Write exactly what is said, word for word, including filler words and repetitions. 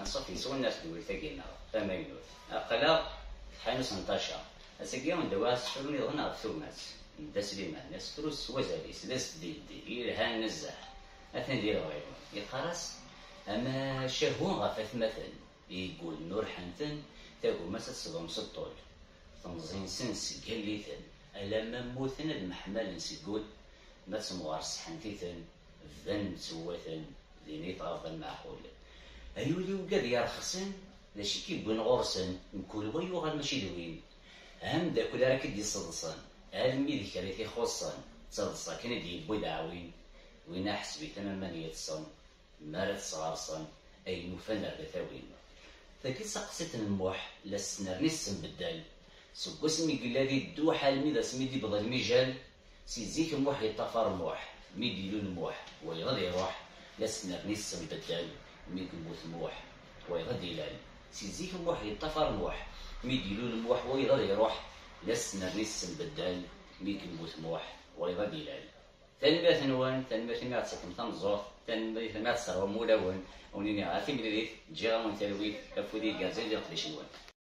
Anṣuf yes-wen ar tedwilt-agi-nneɣ tamaynut. Aql-aɣ tḥanut n Taca. Ass-agi ad wen-d-awiɣ asefru niḍen ɣef tumat n Dda Sliman, asefru s wazal-is d asdiddi yelhan nezzeh. Atan di lebɣi-nwen. Yeqqar-as: amacahu ɣef atmaten yeggulen urḥen-ten, tagumma-s ad teḍum s ṭṭul. Temẓi-nsen sgall-iten, alamma mmuten ad mḥemmalen seg wul, ma d temɣer sseḥnent-iten, bdan mtewwaten, din i tɣabeḍ lmeɛqul. Ay ul-iw ugad yerxsen, d acu i k-iwwin ɣur-sen, mkul wa yuɣal mačči d win. Ameddakel ara k-id-isseḍsen, almi d kra i t-ixuṣṣen, d taḍsa kan i d-yewwi d aɛwin. Win aḥseb-iten aman yeṭṭsen, mi ara t-sɣersen, ayen ufan ar d at-awin. Tagi d taqsiṭ n Muḥ, la s-nerni s-nbeddal. Seg wasmi yella di dduḥ almi d asmi d-iwweḍ lmijal, si zik Muḥ yeṭṭafar Muḥ, mi d-ilul Muḥ, wayeḍ ad iruḥ, la s-nerni s-nbeddal, mi yemmut Muḥ, wayeḍ ad ilal. Si zik Muḥ yeṭṭafar Muḥ, mi d-ilul Muḥ, wayeḍ ad iruḥ, la s-nerni s-nbeddal, mi yemmut Muḥ, wayeḍ ad ilal. Tanemmirt-nwen, tanemmirt imi aɣ-d-tefkem tameẓẓuɣt, tanemmirt imi aɣ-d-tesserwam ulawen, ur nini ɣer timlilit, ǧǧiɣ-awen talwit, afud igerrzen di leqdic-nwen.